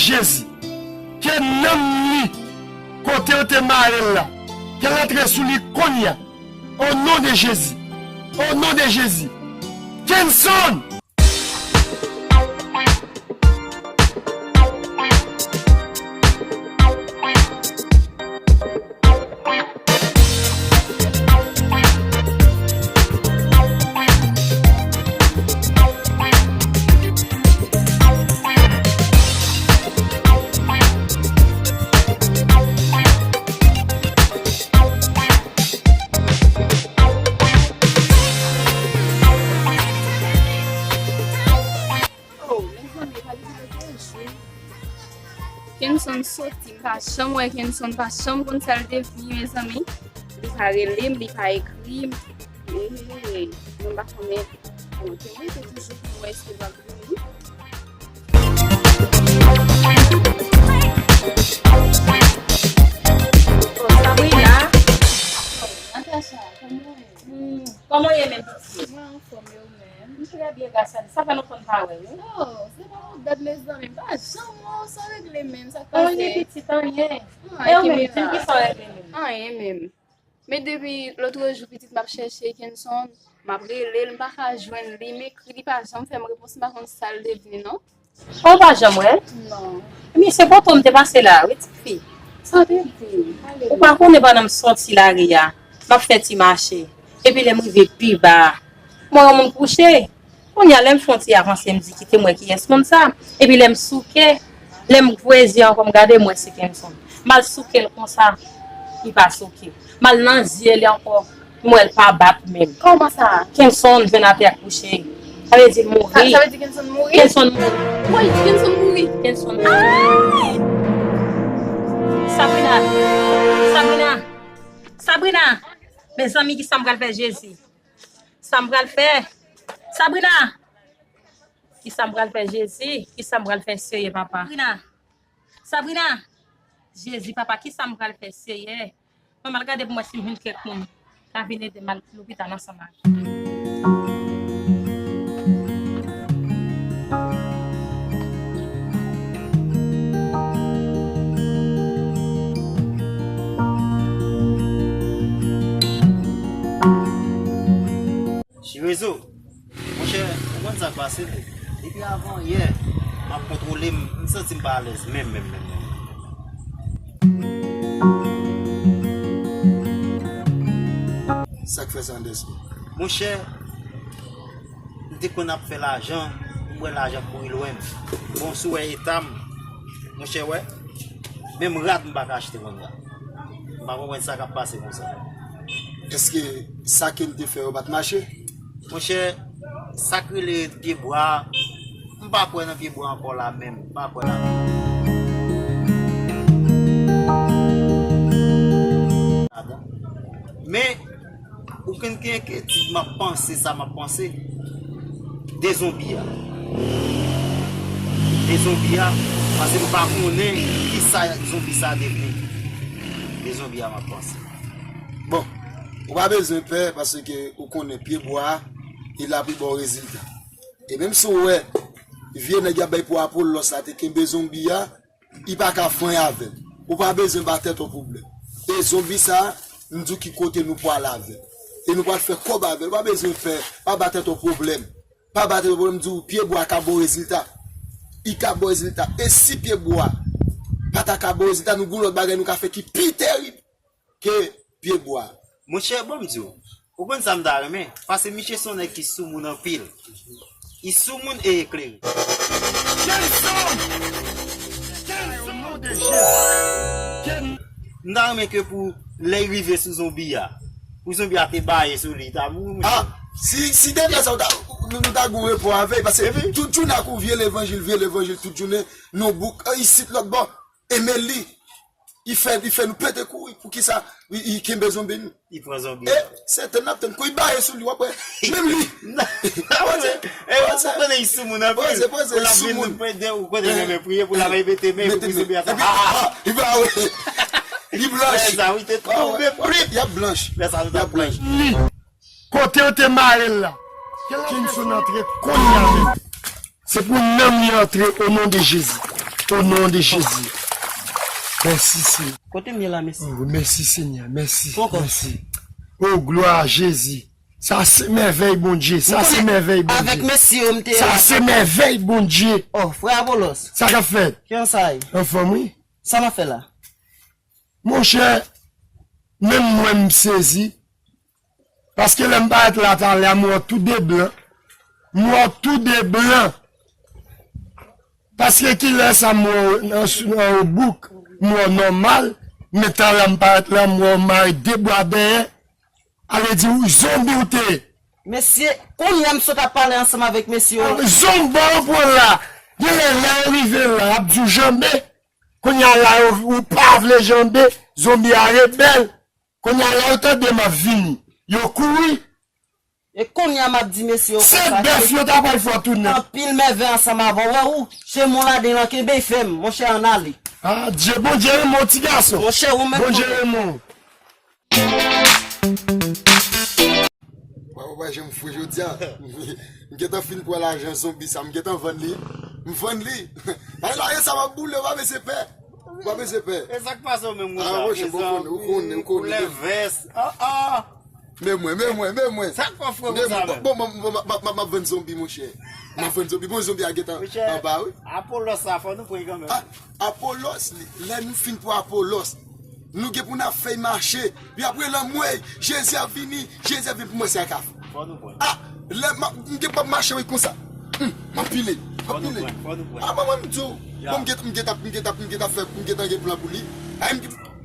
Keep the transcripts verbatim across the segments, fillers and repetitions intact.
Jezi. Ke nanm li, kote yo te mare l la, ke l antre sou li kounye a. O non de Jezi. O non de Jezi. Kenson! Oh, mezanmi, pa di sa l te jwe. Kenson soti, m pa janm wè Kenson, pa janm konn sa l devni, mezanmi. Li pa rele m, li pa ekri m. Hey, mwen pa konnen. Bon, te mwen te toujou pou mwen èske l va vini. Oh, Sabrina. Oh, Natacha, kòman w ye? Hmm, kòman w ye menm, pitit? Mwen anfòm, e ou menm? M trè byen, gras a Dye. Sa fè lontan n pa wè, wi. Oh, se pa yon dat, mezanmi. M pa janm wè w, sa w regle menm, sa k pase? Anyen, pitit, anyen. Ah, e ou menm, di m kisa w regle menm? Anyen menm. Men depi lòt jou, pitit, m ap chèche Kenson, m ap rele l, m pa ka jwenn li, m ekri, li pa janm fè m repons, m pa konn sa l devni, non. Ou pa janm wè l? Non. Ebyen, se poto m te pase la, wi, ti fi. Sa w te di? Ou pa konnen pandan m sòti lari a, m ap fè ti mache. Epi lè m rive pi ba a, m wè yon moun kouche. Kounye a, lè m fè yon ti avanse, m di, "Kite m wè kiyès moun sa." Epi lè m souke, lè m voye zye ankò, m gade, m wè se Kenson. M al souke l konsa, li pa souke. M al nan zye li ankò, m wè l pa bat menm. Kòman sa? Kenson jwenn atè a kouche. Sa vle di l mouri. Sa, sa vle di Kenson mouri? Kenson mouri. Woy, Kenson mouri. Kenson mouri. Ay! Sabrina! Sabrina! Sabrina! Mezanmi, kisa m pral fè, Jezi? Sa m pral fè? Sabrina! Kisa m pral fè, Jezi? Kisa m pral fè, Seyè, papa? Sabrina! Sabrina! Jezi, papa, kisa m pral fè, Seyè? Mwen, m al gade pou m wè si m jwenn kèk moun ka vin ede m al lopital ansanm ak. Chirezo, monchè, ou konn sa k pase, wi. Depi avan yè, m ap kontwole m, m santi m pa alèz menm, menm, menm, menm. Sa k fè sa, Anderson? Monchè, m te konn ap fè lajan, m wè lajan kouri lwen m. Bon, si w wè eta m, monchè, wè, menm rad m pa ka achte konnya. M pa konprann sa k ap pase konsa. Èske sa ke n te fè yo pa t mache? Monchè, sa k rele pyebwa a, m pa kwè nan pyebwa ankò la menm, m pa kwè la menm. Men, ou konn gen enkyetid, m ap panse sa m ap panse de zonbi a. De zonbi a, paske m pa konnen kisa zonbi sa devni. De zonbi a, m ap panse. Bon, ou pa bezwen pè, paske ou konnen pyebwa a, li la pou ba w rezilta. E menm si w wè vye nèg y ap bay pou Apollos la te kenbe zonbi a, li pa ka fanyen avè l. Ou pa bezwen ba tèt ou pwoblèm. E zonbi sa a, m di w ki kote nou pwale avè l. E nou pral fè kòb avè l. Ou pa bezwen pè, pa ba tèt ou pwoblèm. Pa ba tèt ou pwoblèm, m di w, pyebwa ka ba w rezilta. Li ka ba w rezilta. E si pyebwa pa ta ka ba w rezilta, nou gen lòt bagay nou ka fè ki pi tèrib ke pyebwa. Monchè, bon m di w, ou konn sa m ta renmen? Paske misye se yon nèg ki soumoun anpil. Li soumoun e eklere. Kenson! Kenson! O non de Jezi! Ken- M ta renmen ke pou lè l rive sou zonbi a, pou zonbi a te baye sou li, li ta mouri, monchè. Ah, si, si te fè sa, ou ta, nou, nou ta gon repò avè l, paske tout jounen ak ou vye levanjil, vye levanjil, tout jounen, nou bouk, ah, isit lòt bò, Emeli, li fè, li fè nou pete kouri. Poukisa li, li kenbe zonbi nou? Li pran zonbi. E, se tann n ap tann. Kou li baye sou li, w ap wè. Menm li. Poze, e, ou poze, konnen li soumoun anpil. Poze, poze, li soumoun. Ou konnen menm priye pou l ap mete men pou zonbi a sa. Epi, ah, li pa wè. Li blanch. Lè sa, wi, te twouve pri. Li ap blanch. Lè sa, nou t ap blanch. Li. Kote yo te mare l la. Kenson antre kounye a menm. Se pou nanm li antre o non de Jezi. O non de Jezi. Mèsi, Senyè. Kote m ye la, mesye? Oh, mèsi, Senyè. Mèsi. Fon kò. Mèsi. Oh, glwa a Jezi. Sa se mèvèy Bondye. Sa se mèvèy Bondye. Avèk mesye yo, m te. Sa se mèvèy Bondye. Oh, frè Apolos. Sa k ap fèt? Kijan sa ye? Anfòm, wi. Sa m ap fè la? Monchè, menm mwen m sezi. Paske lè m parèt la talè a, m wè w tou de blan. M wè w tou de blan. Paske kilè sa m wè w nan, nan, nan bouk, m wè w nòmal, men talè a m parèt la, m wè w mare de bwa dèyè. Ale di w zonbi w te ye. Mesye, kounye a m sot ap pale ansanm avèk mesye yo. Zonbi w pran la. Genlè lè w rive la, y ap di w janbe. Kounye a la, ou, ou pa vle janbe, zonbi a rebèl. Kounye a la, yo tande m ap vini. Yo kouri. E kounye a m ap di mesye yo konsa. Se bèf yo ta pral fè w tounen. Anpil mèvè ansanm avè w, wè ou, chemon ladan lan kenbe fèm, monchè, ann ale. Ah, Dye, Bondye renmen w, ti gason. Monchè, ou menm. Bondye renmen w. Papa pa janm fou jodi a. M gentan fin pran lajan zonbi sa, m gentan vann li. M vann li. Ay, la, e sa m ap boule, w pa bezwen pè. W pa bezwen pè. E sa k pase w menm konsa? Ah, monchè, bon, ou konnen, ou konnen. Koulè vès. Ah, ah. Men mwen, men mwen, men mwen. Sa k fè w fre konsa menm? Bon, bon, m ap vann zonbi, monchè. M ap vann zonbi. Bon, zonbi a gentan anba, wi. Apolos sa, fò nou pran kanmenm. Ah, Apolos, li, lè nou fin pran Apolos, nou gen pou n ap fè l mache. Pi apre l anmwey, Jezi ap vini, Jezi ap vini pou mwen, se a k ap. Fò nou pran. Ah, lè m ap, m gen p ap mache, wi, konsa. Hmm, m ap pile, m ap pile. Fò nou pran, fò nou pran. Ah, manman, m di w. Bon, m gen, m gen t ap, m gen t ap, m gen t ap fè, m gentan gen plan pou li. Ay, m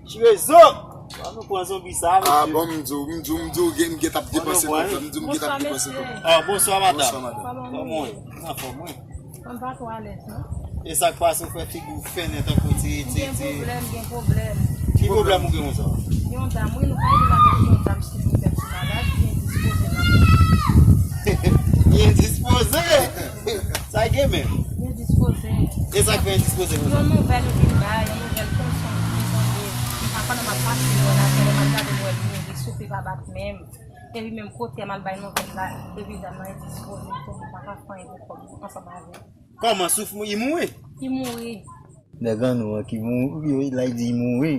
Ti rezon. Fò nou pran zonbi sa, mesye. Ah, bon, m di w, m di w, m di w, m di w, m gen t ap depanse kòb la, m di w, m gen t ap depanse kòb la. Ah, bonswa, madanm. Bonswa, madanm. Kòman w ye? Anfòm, wi. Mwen pa twò alèz, non. E sa k pase, ou fè figi w fennen tankou ti, ti, ti. Gen pwoblèm, gen pwoblèm. Ki pwoblèm ou gen konsa? Yon dam, wi, nou pa gen avèk yon dam sou ki fè ti malad, ki endispoze nan men. Ki endispoze? Sa gen menm? Endispoze. E sa k fè endispoze konsa? Yon nouvèl yo vin bay, yon nouvèl konson ki tonbe. Apandan m ap pase yon afè, lè m ap gade m wè l mouri, souf li pa bat menm. Epi menm kote a m al bay nouvèl la, epi dam nan endispoze, li tonbe, pa ka fè anyen pou kòb li ansanm avè l. Kòman, souf li mouri? Li mouri. Nèg annou an ki mouri, wi, la, li di li mouri.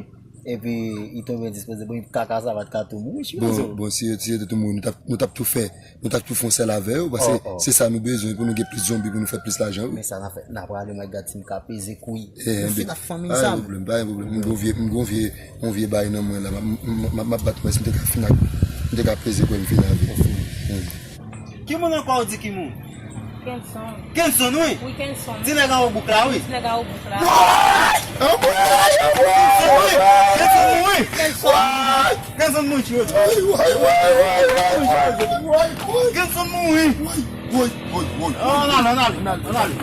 Epi, li tonbe endispoze, bon, kaka sa pa t ka tou mouri, chire zo. Bon, si, si yo te tou mouri, nou t ap, nou t ap tou fè, nou t ap tou fè yon sèl avè yo, paske se sa nou bezwen pou nou gen plis zonbi, pou nou fè plis lajan, wi. Men sa n a fè, n a prale, mwen gad si m ka peze kou. Nou fin ak fanmi sa. Pa gen pwoblèm, pa gen pwoblèm. M gon vye, m gon vye, yon vye bagay nan mwen la, m, m, m, m ap bat mwen, si m te ka fin ak, m te ka peze kou m fin avè l. Ki moun ankò ou di ki moun? Kenson. Kenson, wi. Wi, Kenson. Ti nèg anwo bouk la, wi. Ti nèg anwo bouk la. Kenson mouri. Kenson mouri. Kenson mouri, chire. Kenson mouri. Ann ale, ann ale, ann ale.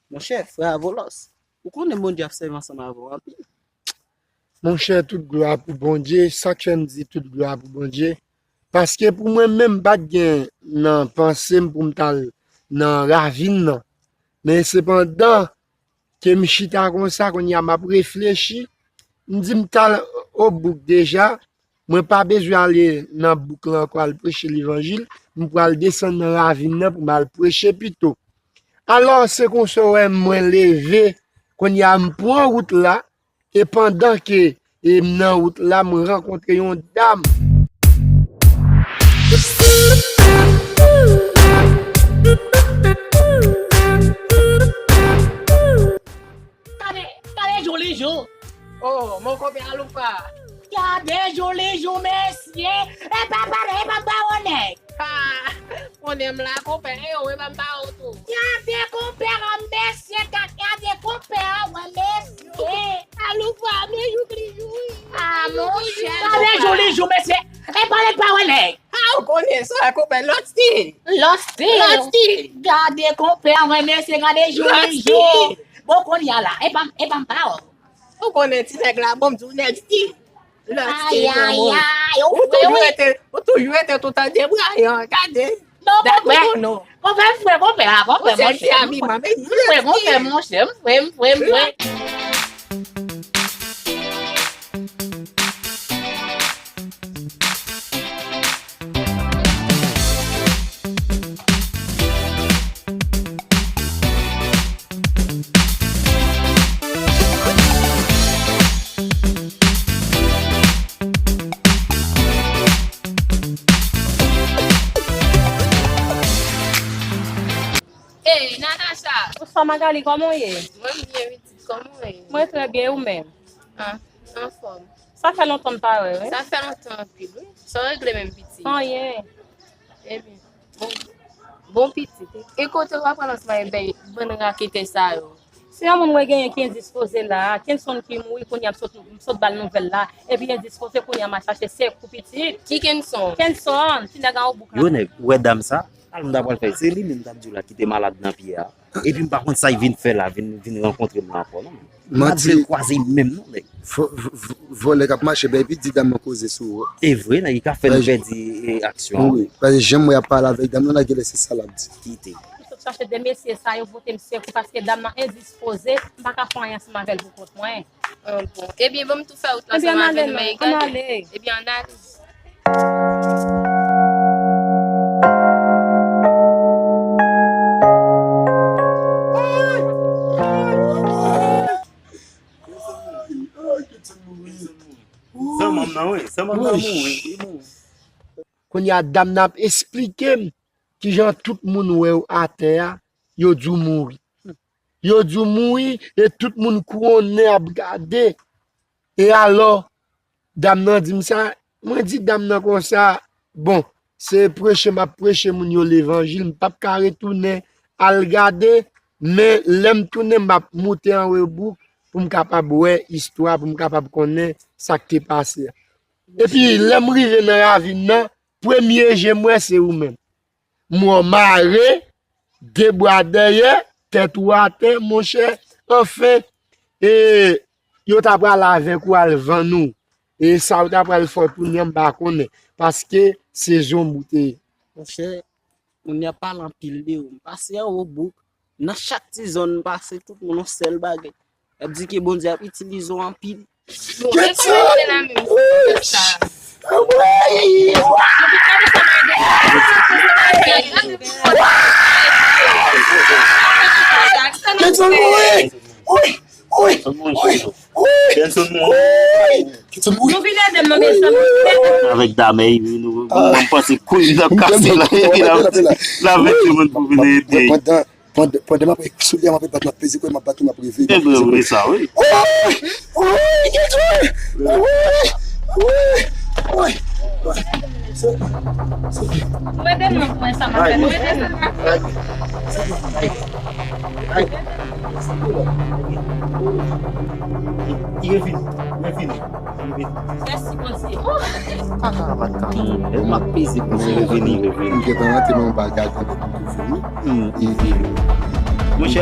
Monchè, frè Apolos, ou konnen Bondye ap sèvi ansanm avè w anpil. Monchè, tout glwa pou Bondye. Sa k fè m di tout glwa pou Bondye? Paske pou mwen menm, m pa t gen nan panse m pou m t al nan ravin nan. Men sepandan ke m chita konsa, kounye a m ap reflechi, m di m t al o bouk deja, mwen pa bezwen ale nan bouk lan ankò al preche levanjil, m pral desann nan ravin nan pou m al preche pito. Alò, se konsa w wè mwen leve, kounye a m pran wout la, e pandan ke, e, m nan wout la, m rankontre yon dam. Gade, gade joli jou. Oh, mon konpè Aloufa. Gade joli jou, mesye. E pa pale, e pa ba w nèg. Ha! Konnen m la, konpè. E yo, e pa m ba w tou. Gade konpè an, mesye, gade, gade konpè an, wè, mesye. Aloufa, men jouk li jou, wi. Ah, monchè, gade joli jou, mesye. E pale pa wè nèg. Ah, ou konnen sa, konpè, lòt stil. Lòt stil. Lòt stil. Gade konpè an, wè, mesye, gade joli jou. Bon, kounye a la, e pa m, e pa m ba w. Ou konnen ti nèg la, bon, m di w nèg stil. Lòt se nan mwen. Ou toujou rete, ou toujou rete tout an debrayan, gade. Non, dat ou konpè. Konpè, frè, konpè, a, konpè, monchè. Frè, konpè, monchè, m frè, m frè, m frè, m frè. Hey, Natacha! Bonswa, Magali, kòman w ye? Mwen byen, pitit, kòman w ye? Mwen trè byen, ou menm? Ah, anfòm. Sa fè lontan m pa wè, wi. Sa fè lontan anpil, wi. Sa w regle menm, pitit? Anyen. Ebyen, bon, bon pitit. E kote w ap pral ansanm avèk bann raketè sa yo? Se yon moun mwen genyen ki endispoze la. Kenson ki mouri kounye a, m sot, m sot ba l nouvèl la. Epi endispoze kounye a, m al chache sekou pitit. Ki Kenson? Kenson, ti nèg anwo bouk la. Yo nèg, ou wè dam sa? Sa m ta pral fè? Se li menm m t ap di w la ki te malad nan pye a. Epi m pa konn sa l vin fè la, vin, vin rankontre m la ankò, non. Manti. M pa t vle l kwaze m menm, non, nèg. Vòlè k ap mache, epi di dam nan koze sou ou. E vre, nèg, li ka fè nou pèdi, e, aksyon an. Wi, paske jan m wè y ap pale avèk dam nan la, genlè se sa l ap di. Kite. M sot chache de mesye sa yo pote m sekou paske dam nan endispoze, m pa ka fè anyen ansanm avè l pou kont mwen. Ah, bon. Ebyen, ban m tou fè wout la ansanm avè nou, men gade. Ebyen, ann ale. Zanmanm nan, wi. Zanmanm nan mouri. Li mouri. Kounye a, dam nan ap esplike m kijan tout moun wè w atè a, yo di w mouri. Yo di w mouri, e tout moun kouwonnen ap gade. E alò, dam nan di m sa, mwen di dam nan konsa, bon, se preche m ap preche moun yo levanjil, m p ap ka retounen al gade, men lè m tounen, m ap moute anwo bouk pou m kapab wè istwa, pou m kapab konnen sa k te pase a. Epi, lè m rive nan ravin nan, premye je m wè se ou menm. M wè w mare, de bra dèyè, tèt ou atè, monchè. Anfen, e, yo ta pral avèk ou al vann ou. E sa yo ta pral fè w tounen an, m pa konnen. Paske se zonb ou te ye. Monchè, moun y ap pale anpil de ou. M pase anwo bouk. Nan chak ti zòn m pase, tout moun yon sèl bagay. Y ap di ke Bondye ap itilize w anpil. Bon, e kòman se la menm, sa? Wi, wi, wi, wi. Wi, wi, wi. Wi. Wi. Wi. Wi. Nou vin ede m nan, mezanmi. Avèk damèy, nou, nou, mwen panse kouy n ap kase la, epi la, la vin di moun pou vin ede. Pandan, pandan m ap soulye a, m ap bat, m ap peze kò, m ap bat, m ap reve, m ap peze kò. Wi, wi, wi, wi. Ou ede m non pou wè sa m ap fè. Ou ede m. Li revini, li revini, li revini. Mèsi Bondye. Kaka, kaka. E m ap peze pou li revini, li revini. M gentan rantre nan yon bagay, tankou pou vini. Hmm. Monchè,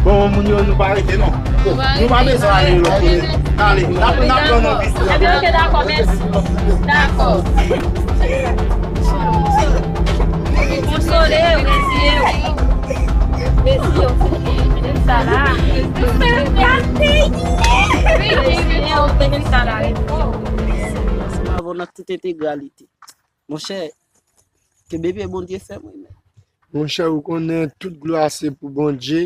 bon, moun yo, nou pa rete non. Nou pa bezwen ale lòt kote. Ale, n ap, n ap pran yon vizit. Ebyen, ok, dakò, mèsi. Dakò. Konsole, reziye w. Reziye w, se menm sa la. Reziye w, se menm sa la. Ansanm avè w nan tout entegralite. Monchè, kenbe pye Bondye fèm, wi, men. Monchè, ou konnen tout glwa se pou Bondye.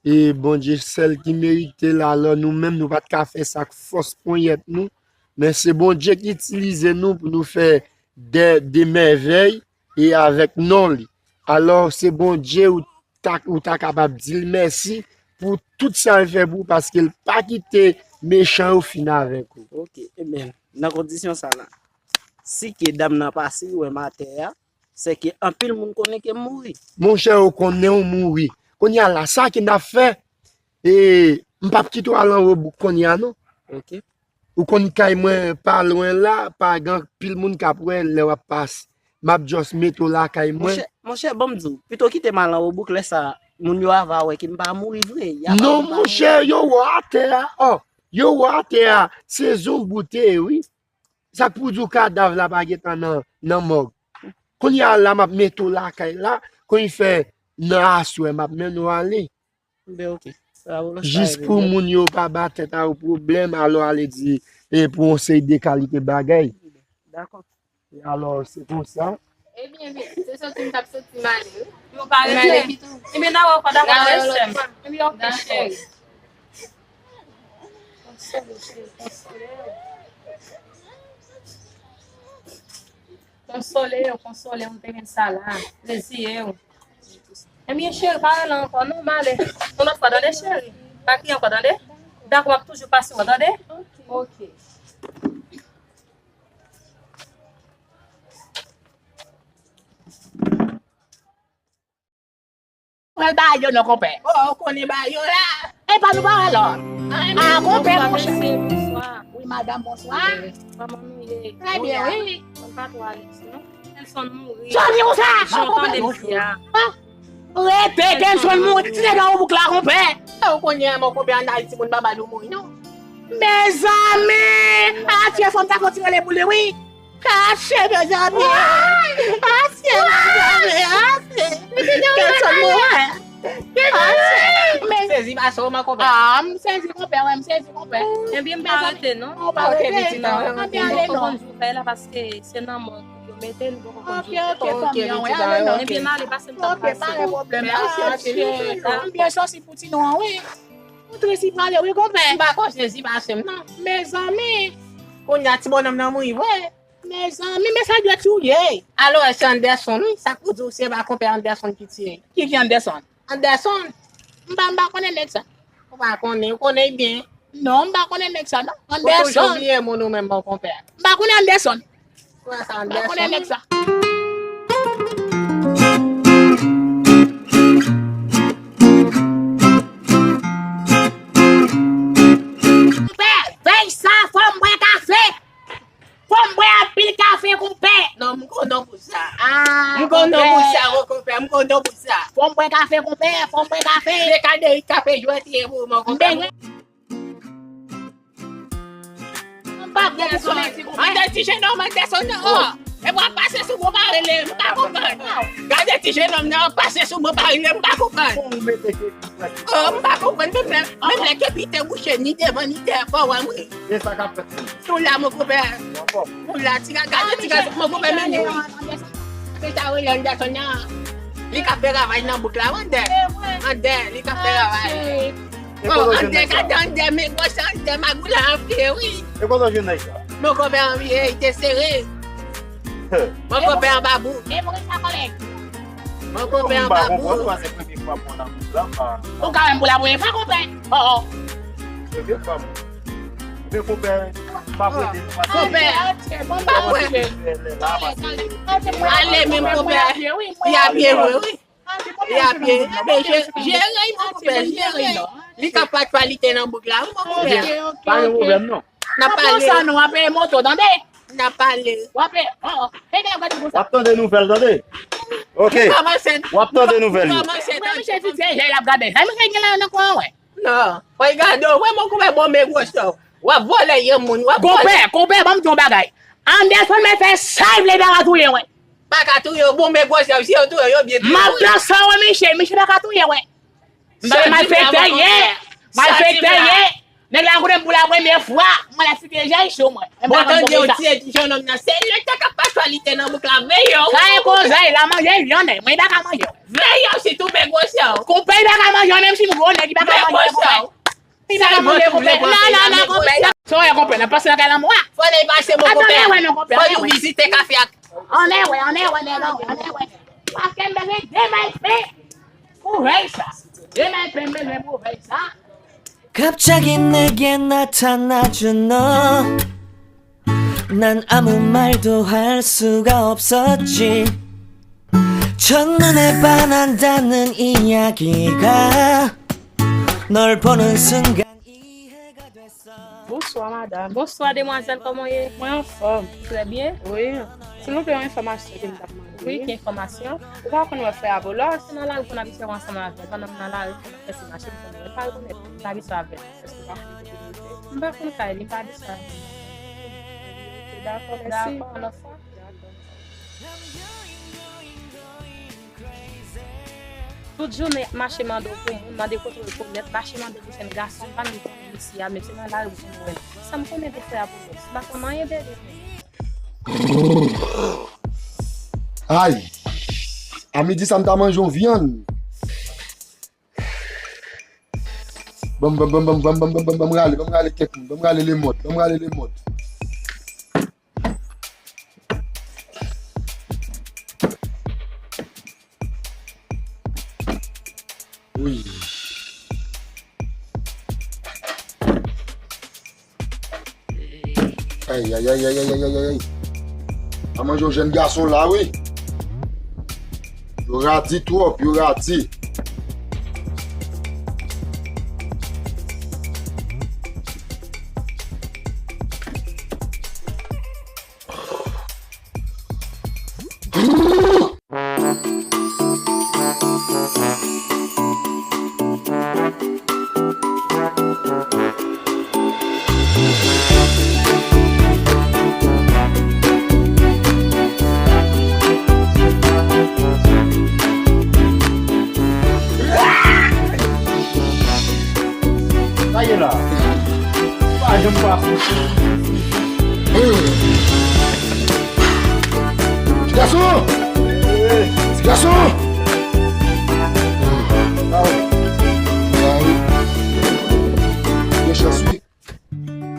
E Bondye sèl ki merite l, alò nou menm, nou pa t ka fè sa ak fòs ponyèt nou. Men se Bondye ki itilize nou pou nou fè de, de mèvèy e avèk non li. Alò, se Bondye ou ta, ou ta kapab di l mèsi pou tout sa l fè pou ou, paske l pa kite mechan yo fin avèk ou. Ok, ebyen, nan kondisyon sa la, si ke dam nan pase, li wè m atè a, sèke anpil moun konnen ke m mouri. Monchè, yo konnen w mouri. Kounye a la, sa ke n ap fè, e, m p ap kite w al anwo bouk kounye a, non. Ok. Ou konn kay mwen pa lwen la, pa gen anpil moun k ap wè lè w ap pase. M ap just mete w lakay mwen. Monchè, monchè, ban m di w, pito kite m al anwo bouk, lè sa, moun yo ava wè ke m pa mouri vre. Y ava wè m pa mouri. Non, monchè, yo wè w atè a, ò. Yo wè atè a, se zonbi w te ye, wi. Sa k pou di w kadav la pa gentan nan, nan mòg. Kounye a la, m ap mete w lakay la, kounye fè nan aswè, m ap mennen w ale. Ben, ok. Sa, ou lòs Jis pou moun yo pa ba tèt a yo pwoblèm, alò ale di, e pou yon seri de kalite bagay. Dakò. E alò, se konsa. Ebyen, ebyen, se soti m t ap soti m ale, wi. Yo pa rete. Ebyen, n a wè w pa dakò avè sè m. Ebyen, ok, cheri. Konsole, cheri, konsole. Konsole yo, konsole yo, m te gen sa la. Reziye yo. Ebyen, cheri, pa rele ankò, non, m ale. Yon lòt fwa, tande, cheri. Pa kriye ankò, tande. Dakò, m ap toujou pase w, tande. Ok. Pral ba yo non, konpè. Oh, ou konnen ba yo la. E pa nou pa wè lò. Ah, konpè, monchè. Wi, madanm, bonswa. Kòman nou ye? Trè byen, wi. Mwen pa twò alèz, non. Nelson mouri. Sa di konsa? Jan w tande m di a. Rete, Nelson mouri. Ti nèg la ou bouk la, konpè. Ou konnen, mon konpè, an Ayiti, moun pa ba nou mouri, non. Mezanmi! Atye fanm sa fò ti rele pou li, wi. Kache, mezanmi. Atye, mezanmi, atye. Kèl sòt moman. Atye. M sezi pase w, mon konpè. Ah, m sezi konpè, wè, m sezi konpè. Ebyen, m pa rete, non. Ou pa rete, pitit mwen. Anbyen, ale non. Konn jou fè la, paske se nan mòg yo mete l, poko konn jou fè. Ok, ok, fanmi an, wè, ale non. Ebyen, m ale, pase m t ap pase. Ok, pa gen pwoblèm, mèsi, mèsi. M byen sòsi pou ti nou an, wi. Ou tris li prale, wi, konpè. M pa konn sezi pase m, non. Mezanmi. Kounye a, ti bònòm nan mouri vre. Mezanmi, men sa dwèt ou ye. Alò, se Anderson, wi. Sa k pou di w se pa konpè Anderson ki tiye? Ki, ki Anderson? Anderson. M pa, m pa konnen nèg sa. Ou pa konnen, ou konnen byen. Non, m pa konnen nèg sa, non. Ou toujou Anderson. Bliye moun ou menm, mon konpè. M pa konnen Anderson. Ou wè sa, Anderson? M pa konnen nèg sa. Konpè, vèy sa, fò m bwè kafe. Fò m bwè anpil kafe, konpè. Non, m kontan pou sa. Ah, m kontan pou sa, wi, konpè. M kontan pou sa. Fò m bwè kafe, konpè. Fò m bwè kafe. Se kade kafe jwèt ye pou mwen, konpè. M bezwen. M pa bwè pou soleksi, konpè. Gade ti jenòm, Anderson nan, oh. E w ap pase sou mwen, pa rele, m pa konprann. Gade ti jenòm nan, ap pase sou mwen, pa rele, m pa konprann. Oh, m pa konprann, menm lè, menm lè kepi te bouche, ni devan, ni dèyè, fò wè m ri. E sa k ap fèt? Nou la, mon konpè. Nou la, ti gade ti gade, mon konpè, men nou. Se sa rele Anderson nan. Li k ap fè ravaj nan bouk la, Andè. Andè, li k ap fè ravaj. Oh, Andè, gade Andè, men gwòs Andè, magouy la anfle, wi. E kote w jwenn nèg sa? Mon konpè anvi, e, li te sere. Mon konpè anba bouk. E vre sa, kòlèg. Mon konpè anba bouk. M pa konprann, paske premye fwa m wè nan bouk la, m pa. Ou ka wè m pou la premye fwa, konpè. Oh, oh. Premye fwa m. Men konpè, m pa prete nou, paske konpè, m pa prete. Ale menm konpè. Li a byen vre, wi. Li a byen. Men je-, jere l, mon konpè, jere l. Li ka pa twalite nan bouk la, wi, mon konpè. Pa gen pwoblèm, non. N ap pale. Sa nou ap peye moto, tande? N ap pale. W ap peye, oh, oh. Peye gade konsa. W ap tande nouvèl, tande? Ok. W ap tande nouvèl, wi. Mwen, misye di se jè l ap gade. Sa misye gen la nan kò an, wè. Non. Wè, gade, wè, mon konpè, bon, men gwosè w. W ap vòlè yon moun, w ap vòlè. Konpè, konpè, ban m di yon bagay. Anderson mèt fè sa l vle, pa ka touye, wè. Pa ka touye w, bon, men gwosè w, si yo touye w, yo byen touye w. M ap nan san, wè, misye, misye pa ka touye, wè. Se malfektè ye. Malfektè ye. Nèg la konnen m pou la premye fwa. Mwen la site jay cho, mwen. Bon, tande yon ti jenòm nan, se lè te ka pa twalite nan bouk la, veye w. Sa e koze, la manje vyann, mwen pa ka manje. Veye w, sitou men gwosè w. Konpè, li pa ka manje, menm si m gwo nèg, li pa ka manje, konpè. Li pa ka manje, konpè. Non, non, non, konpè. Sa w wè, konpè, n ap pase nan kay lanmò a. Fò n al pase, mon konpè. Atann, wè, non, konpè. Fò nou vizite kafe ak. Ann wè, ann wè, nèg, ann wè. Paske m bezwen de malfè pou vèy sa. De malfè m bezwen pou vèy sa. 갑자기 내게 나타나준 너. 난 아무 말도 할 수가 없었지. 첫눈에 반한다는 이야기가 널 보는 순간 이해가 됐어. Bonswa, madanm. Bonswa, demwazèl, kòman w ye? Mwen anfòm. Trè byen. Wi. Silvouplè, yon enfòmasyon ke m t ap mande. Wi, ki enfòmasyon? Ou pa konn wè frè Apollos? Se nan lari pou n abitye ansanm avè l. Pandan m nan lari, pou n ap fè ti mache, m konnen l pa rekonèt m. M t abitye avè l. Èske w pa konn kote l? M pa konn kay li, m pa di sa. Dakò, mèsi. Dakò, lòt fwa. Tout jounen y ap mache mande w pou moun, mande kote w ye pou nèt, mache mande pou jèn gason, m pa menm konnen isi a, men se nan lari pou m wè l. Sa m konnen de frè a pou mwen, m pa konn anyen de li. Ay! A midi sa m ta manje yon vyann. Ban m, ban m, ban m, ban m, ban m, ban m, ban m, ban m, ban m rale, ban m rale kèk moun, ban m rale lemòt, ban m rale lemòt. Wi. Ay, ay, ay, ay, ay, ay, ay, ay, ay. A manje yon jèn gason la, wi. Yo radi twòp, yo radi. Sa ye la. Pa janm pase. Ti gason! Ti gason! Gen chans, wi.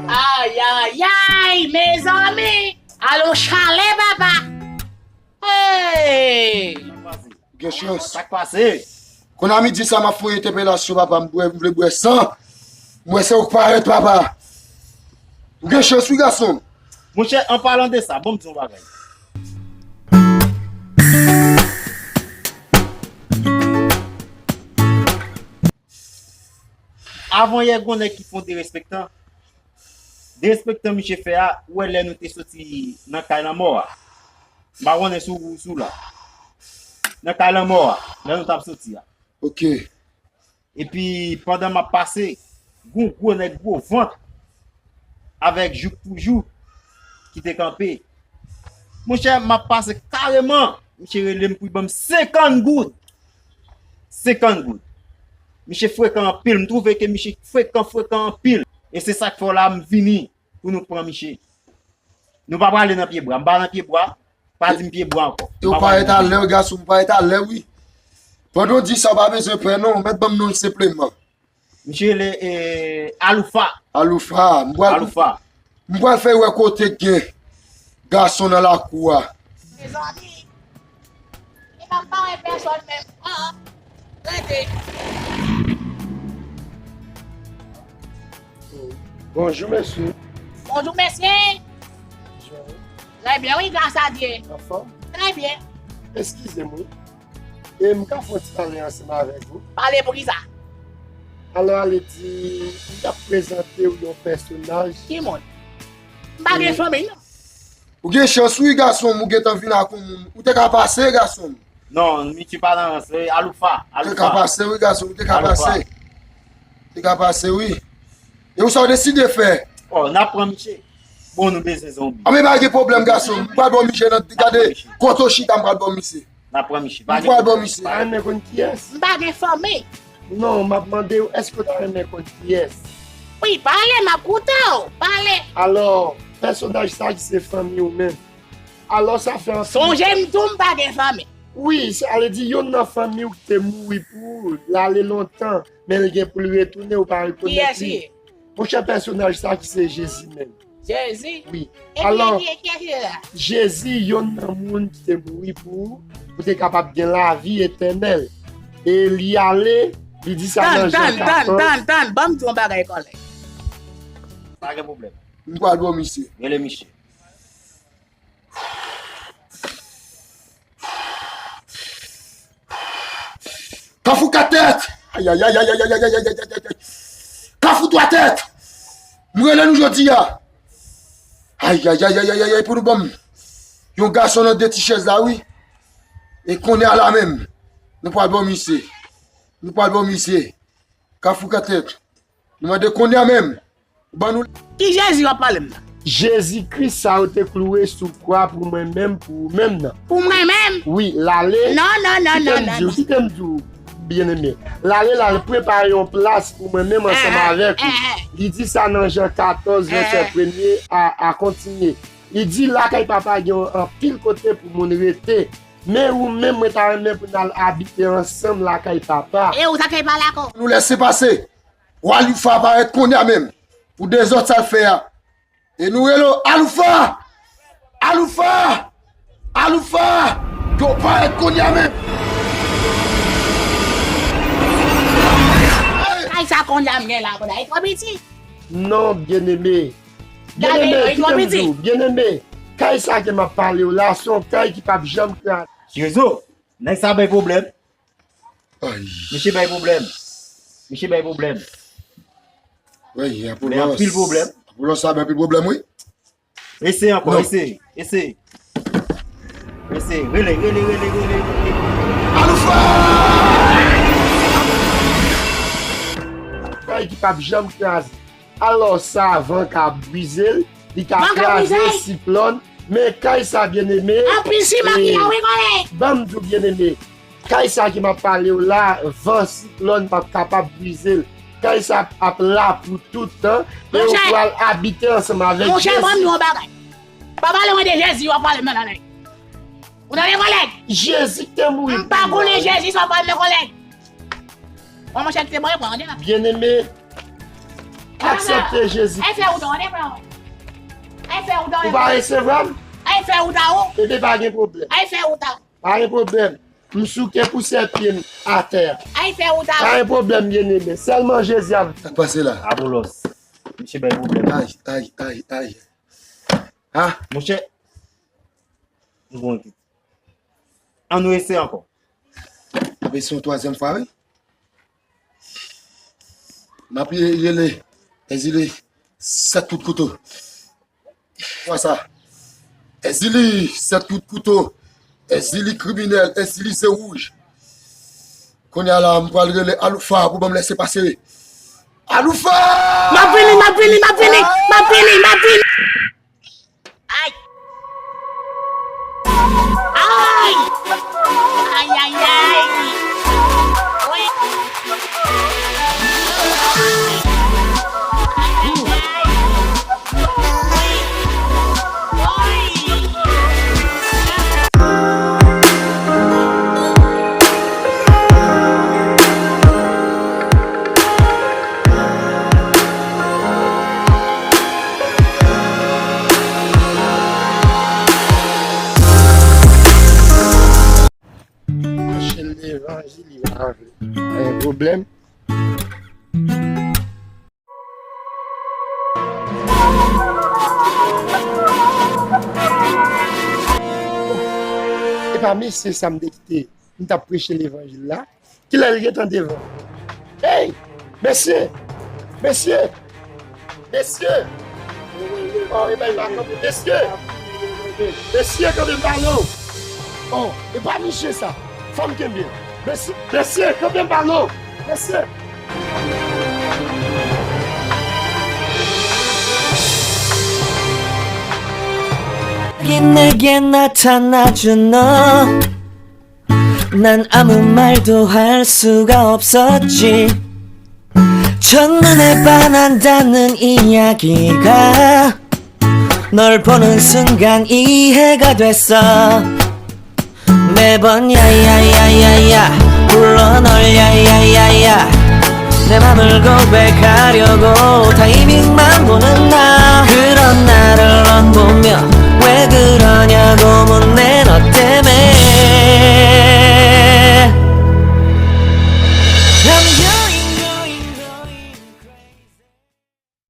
Ay, ay, ay, mezanmi! Alo, chalè, papa! Hey! Gen chans. Sa k pase? Konn a midi sa, m ap fè yon entèpelasyon, papa. M bwè, m vle bwè san. M wè se ou k parèt, papa. Ou gen chans, wi, gason. Monchè, an palan de sa, ban m di yon bagay. Avan yè, gen yon nèg ki fè yon derespektan. Derespektan misye fè a, ou wè lè nou te soti nan kay lanmò a. M pa konnen si w, si w la. Nan kay lanmò a, lè nou t ap soti a. Ok. Epi, pandan m ap pase, gon gwo nèg gwo vant avèk jouk pou jou ki te kanpe. Monchè, m ap pase kareman, misye rele m pou l ban m senkant goud. Senkant goud. Misye frekan anpil, m twouve ke misye frekan, frekan anpil. E se sa k fè w la m vini pou nou pran misye. Nou pa prale nan pye bwa. M pa nan pye bwa. Pa di m pye bwa ankò. E w parèt alè, wi, gason, m parèt alè, wi. Pandan w di sa, w pa bezwen pè, non. Mèt ban m non l senpleman. Misye rele, eh, Aloufa. Aloufa. M pral, Aloufa. M pral fè wè kote k gen gason nan lakou a. Mezanmi, e pa m pa wè pèsòn menm. Ah, rete. Bonjou, mesye. Bonjou, mesye. Bonjou. Trè byen, wi, gras a Dye. Anfòm? Trè byen. Eskize m, wi. E m ka fè yon ti pale ansanm avèk ou? Pale pou kisa? Alò, ale di, m t ap prezante w yon pèsonaj. Ki moun? M pa gen fanmi, non. Ou gen chans, wi, gason m, ou gentan vin ak yon moun. Ou te ka pase, gason m. Non, misye pa nan rans, se Aloufa, Aloufa. Ou te ka pase, wi, gason m, ou te ka pase. Ou te ka pase, wi. E ou sa w deside fè? Oh, n ap pran misye. Bon, nou bezwen zonbi. Anben, pa gen pwoblèm, gason m. M pral ba w misye nan, gade, kote w chita, m pral ba w misye. N ap pran misye. M pral ba w misye. Pa renmen konn kiyès? M pa gen fanmi. Non, m ap mande w, èske w ta renmen konn kiyès? Wi, pale, m ap koute w. Pale. Alò, pèsonaj sa ki se fanmi w menm. Alò, sa fè anpil. Sonje m di w m pa gen fanmi. Wi, sa vle di youn nan fanmi w ki te mouri pou ou, l ale lontan, men l gen pou l retounen, ou pa rekonèt li. Kiyès li ye? Monchè, pèsonaj sa ki se Jezi menm. Jezi? Wi. Alò, Jezi, youn nan moun ki te mouri pou ou, pou te kapab gen lavi etènèl. E li ale, li di sa nan Jan katòz. Tann, tann, tann, tann, tann, ban m di w yon bagay, kòlèg. Pa gen pwoblèm. M pral ba w misye. Rele misye. Kafou kat tèt! Ayayay! Kafou twa tèt! M rele nou jodi a! Ayayay! Pou nou ban m yon gason nan de ti chèz la, wi. E kounye a la menm, nou pral ba w misye. Nou pral ba w misye. Kafou kat tèt. Nou mande kounye a menm. Ban nou. Ki Jezi w ap pale m nan? Jezi Kris sa yo te klouwe sou kwa pou mwen menm, pou ou menm nan. Pou mwen menm? Wi, l ale. Non, non, non, non, non. Kite m di w, kite m di w, byeneme. L ale, l al prepare yon plas pou mwen menm ansanm avèk ou. Li di sa nan Jan katòz, vèsè premye a, a kontinye. Li di, lakay Papa gen anpil kote pou moun rete. Men ou menm, mwen ta renmen pou n al abite ansanm lakay Papa. E ou sa k pale akò? Nou lèse pase. Wa Aloufa parèt kounye a menm pou dezòd sa l fè a. E nou rele w Aloufa! Aloufa! Aloufa! Yo parèt kounye a menm! Kay sa kounye a m gen la, kounye a, li twò piti. Non, byeneme. Byeneme, kite m di w, byeneme. Kay sa ke m ap pale w la, se yon kay ki p ap janm kraze. Rezo, nèg sa bay pwoblèm. Ay. Misye bay pwoblèm. Misye bay pwoblèm. Wi, Apollos. Bay anpil pwoblèm. Apollos sa bay anpil pwoblèm, wi. Eseye ankò, eseye, eseye. Eseye, rele, rele, rele, rele, rele. Aloufa! Kay ki p ap janm kraze. Alò, sa van ka brize l, li ka kraze, siklòn, men kay sa, byeneme, anpil siman ki la, wi, kòlèg. Ban m di w, byeneme, kay sa ke m ap pale w la, van, siklòn p ap kapab brize l. Kay sa ap la pou tout tan, e ou pral abite ansanm avèk Jezi. Monchè, ban m di w yon bagay. Pa pale mwen de Jezi, w ap pale m nan, kòlèg. Ou tande, kòlèg? Jezi ki te mouri pou mwen. M pa konnen Jezi, sa w ap pale m nan, kòlèg. Bon, monchè, kite mwen pran, tande la. Byeneme, aksepte Jezi. Ay fè wout ou, tande, frè mwen. Ay fè wout ou. Ou pa resevwa m? Ay fè wout ou. Ebyen, pa gen pwoblèm. Ay fè wout ou. Pa gen pwoblèm. M souke pousyè pye m atè a. Ay fè wout ou. Pa gen pwoblèm, byeneme. Sèlman Jezi ap. Sa k pase la? Apollos. Misye bay pwoblèm. Ay, ay, ay, ay. Ah. Monchè. M konn kit. An nou eseye ankò. N ap eseye yon twazyèm fwa, wi. M ap rele Èzili sèt kout kouto. Fwa sa. Èzili sèt kout kouto. Èzili kriminèl. Èzili ze wouj. Kounye a la, m pral rele Aloufa pou ban m lèse pase. Aloufa! M ap vini, m ap vini, m ap vini, m ap vini, m ap vini. Ay! Ay! Ay, ay, ay! Wi! Ay, ay, ay! Wi! Wi! Machin levanjil, li pa vle. Pa gen pwoblèm. Epa mesye sa m te kite, m t ap preche levanjil la. Kilè l gentan devan? Hey! Mesye! Mesye! Mesye! Oh, epa, epa, kanpe. Mesye! Mesye, kanpe m pale w! Oh, epa misye sa! Fò m kenbe l! Mesye, mesye, kanpe m pale w! Mesye! 자기에게 나타나준 너. 난 아무 말도 할 수가 없었지. 첫눈에 반한다는 이야기가 널 보는 순간 이해가 됐어. 매번 야야야야야 불러 널. 야야야야 내 맘을 고백하려고 타이밍만 보는 나. 그런 나를 넌 보며